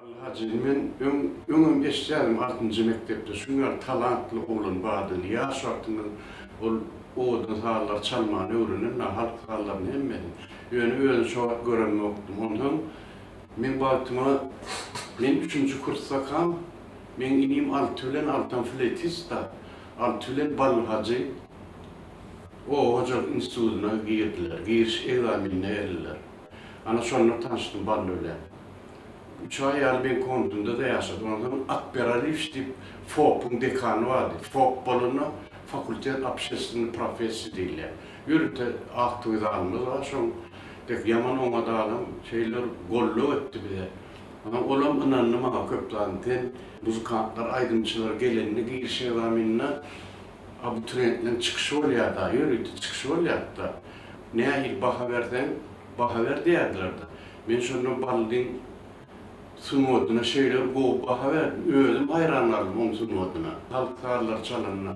Bally Hajyny men öň öňem eşidýärdim altynjy mekdepde şuň ýaly talantly oglan bardygyny ýaş wagtyndan ol owadan sazlary çalmany öwrenen-dä halk sazlaryny hemmesini ýöne özüni şo wagt göremokdym onsoň meň bagtyma men üçünji kursdakam meň inim Alty bilen Altam fleýtist-da Alty bilen Bally Hajy oba hojalyk institutyna girdiler giriş ekzamenine geldiler ana şonda tanyşdym Bally bilen. Üç aý ýaly meň komnatymda-da ýaşady. Ondan soň Akber Aliýewiç diýip FOP-yň dekany bardy. FOP bolanda Fakultet obşestwennyý professiý diýilýär. Ýörite aktowy zalymyz bar şoň dek ýaman oňat adam şeýle bir goldaw etdi bize. Onsoň olam ynandy maňa köp zadyny. Sen muzykantlar, aýdymçylar gelende giriş ekzamenine abituriýentleriň çykyşy bolýar-da, ýörite çykyşy bolýardy-da. Nähili baha berseň, baha ber diýerdiler-de. Men şonda Ballyň sungatyna şeýle bir gowy baha berdim, özüm haýran galdym oň sungatyna. Halk sazlary çalanda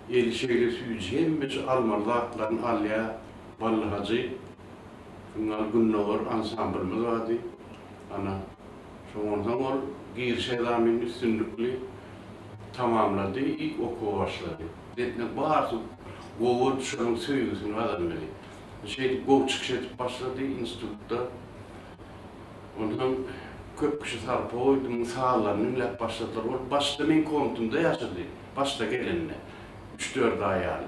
eli şeýle süýji, hemmeje almaly zatlaryny alýar Bally hajy. Şundan Gündogar ansamblymyz bardy. Ana, şoňdan soň ol giriş ekzamenini üstünlikli tamamlady i okuwa başlady. Etmek barysy gowy boldy, şonuň söýgüsini gazandy. Şeýdip gowy çykyş edip başlady institutda. Onsoň köp kişi sarpa goýdy, muň sazlaryny diňläp başladylar. Ol başda meň komnatymda ýaşady, başda gelende, üç-dört aý ýaly.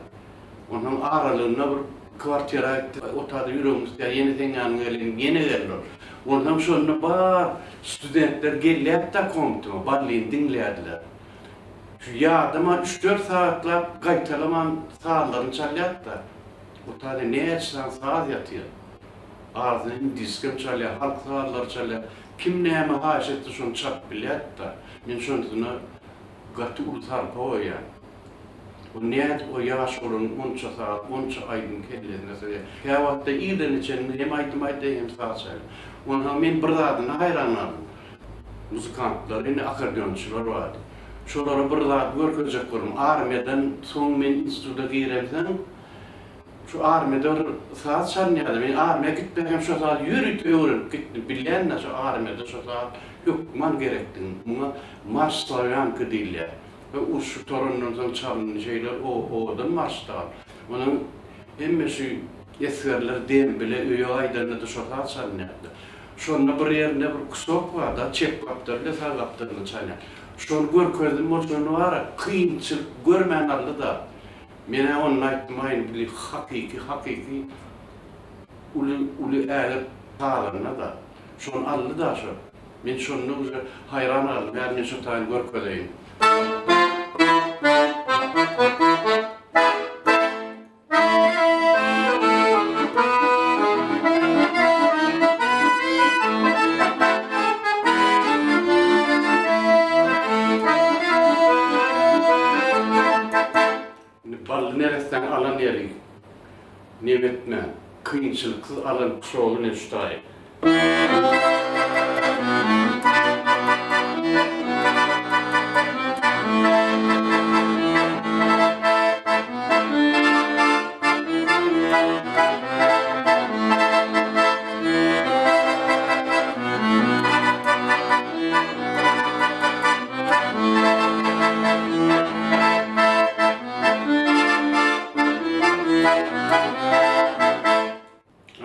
Onsoň aralygynda bir kwartira gitdi. O taýda ýüregim isleýär, ýene seň ýanyňa geleýin, ýene geldi ol. Onsoň şonda bar studentler gelýärdi-de komnatyma, Ballyny diňleýärdiler. Şu ýadaman üç-dört sagatlap gaýtalaman sazlaryny çalýardy-da. O taýda näçe sany saz ýatyr. Arasynda indiskem çalýar, halk sazlary çalýar. Kim näme haýyş etse şony çalyp bilýärdi-da. Men şonsyna gaty uly sarpa goýýan. O nädip o ýaş oglanyň onça saz, onça aýdym kellesine sygýar. Käwagtda irden çenli hem aýdym aýdýar, hem saz çalýar. Onsoň men bir zadyna haýran galdym. Muzykantlar, indi akkordeonçylar bardy. Şolara bir zat görkezjek boldum. Armiýadan soň men instituta giremsoň, şu armiýada bir saz çalynýardy. Men armiýa gitmänkäm şo sazy ýörite öwrenip gitdim. Bilýän-dä şo armiýada şo saz hökman gerekdigini. Muňa marş slawýanka diýilýär. We uruş gutarandan soň çalyndy şeýle owadan marşdy ol. Onuň hemme şu esgerler dem bile öýe gaýdanda-da şo saz çalynýardy. Şonda bir ýerinde bir kusok bar-da, çep gapdaly bilen sag gapdalyny çalýan. Şony görkezdim, ol şony bar-a, kynçylyk görmän aldy-da. Men-ä onda aýtdym, aý, indi bili hakyky, hakyky uly, uly ägirt sazanda-da. Şony aldy-da şo. Men şonda uje haýran galdym, häzir men şo taýyny görkezeýin. Indi Bally neressäň alan ýeri nem etmän, kynçylyksyz alan kuşagy ne şu taýy.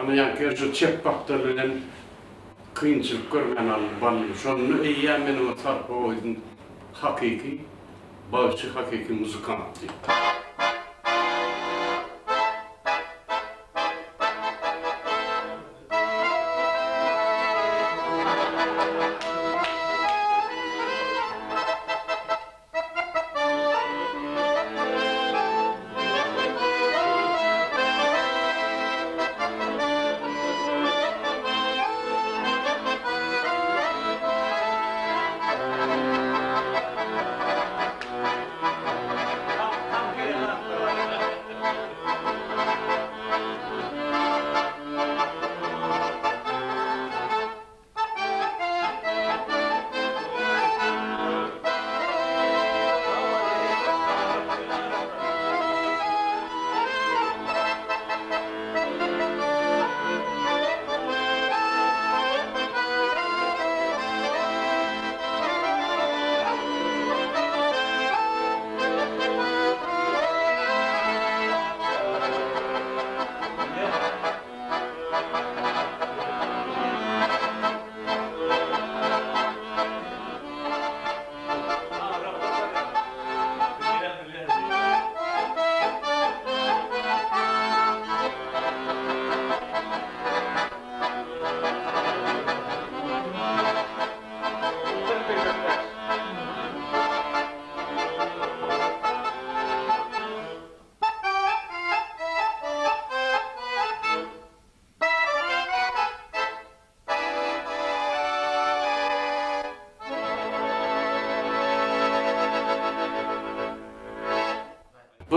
Ana ýaňky şu çep gapdal bilen kynçylyk görmän aldy bally. Şonda eýýäm men oňa sarpa goýdum. Hakyky bagşy, hakyky muzykant diýip.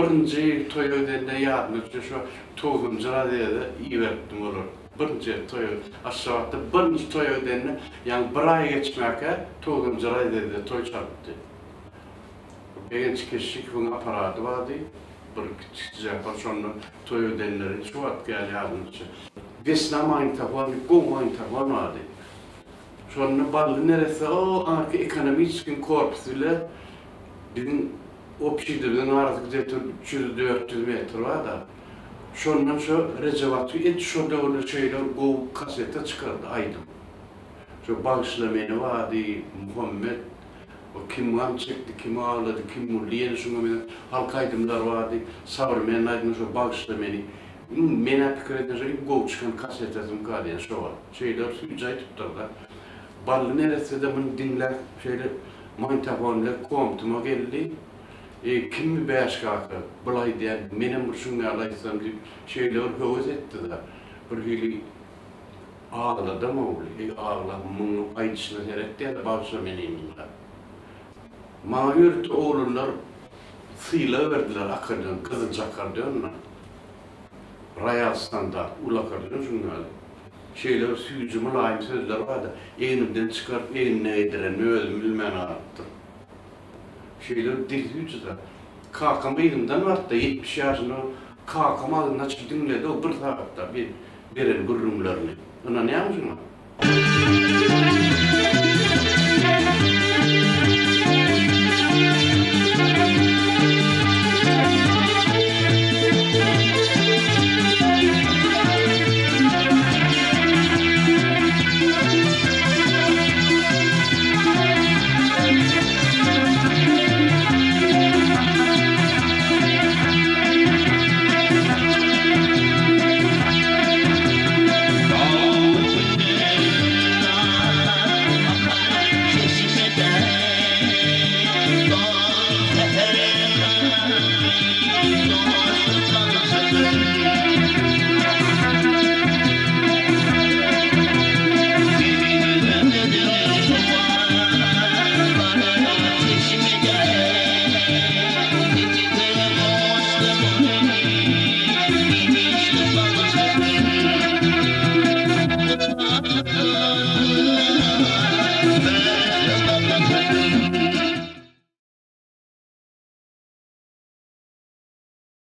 Birinji toýa gidende ýadyma düşýär, şo togsanynjy razýezde iberipdim olary. Birinji gezek toýa, Aşgabatda birinji toýa gidende, ýaňy bir aý geçmäkä togsanynjy razýezde toý çalypdy. Begenç Keşşikowyň apparady bardy, bir kiçijek bir şonda toýa gidenleri şu wagt ýaly ýadyma düşýär. Wesna magnitofon diýip gowy magnitofon bardy. Şonda Bally neresse o aňyrky ekonomiçeskiň korpusy bile biziň obşidimiziň arasy gde-to 300-400 metr bar-da. Şondan şo Rejep Aty edil şo döwürde şeýle bir gowy kaseta çykardy aýdym. Şo Bagyşla meni bardy, Muhammet, o Kim gam çekdi, kim aglady, kim güldi ýene şuňa meňzeş halk aýdymlary bardy, sowremennyý aýdymlar şo Bagyşla meni. Iň men-ä pikir edýän şo iň gowy çykan kasetasymyka diýen şo wagt. Şeýle bir süýji aýdypdyr-da. Bally neresse-de muny diňläp şeýle magnitofon bilen komtyma geldi. Eý, kimmi Bäş kaka, bul aýdýan, menem bir şuň ýaly aýtsam diýip, şeýle bir höwes etdi-de. Birhili agladam ogly. Eý, aglap, munuň aýdyşyna seret diýýär-de, bagyşla meni indi. Maňa ýörite oglanlar sylag berdiler akkordeon, gyzylja akkordeon-da. Roýal standart, uly akkordeon şuň ýaly. Şeýle bir süýji mylaýym sözler bardy. Egnimden çykaryp egnine geýdirenimi özüm bilmän galypdyryn. Şeýle bir dil süýji-de. Kakam yzymdan bardy-da, 70 ýaşynda kakam agzyny açyp diňledi o bir sagatda beren gürrüňlerini. Ynanýaňmy şuňa?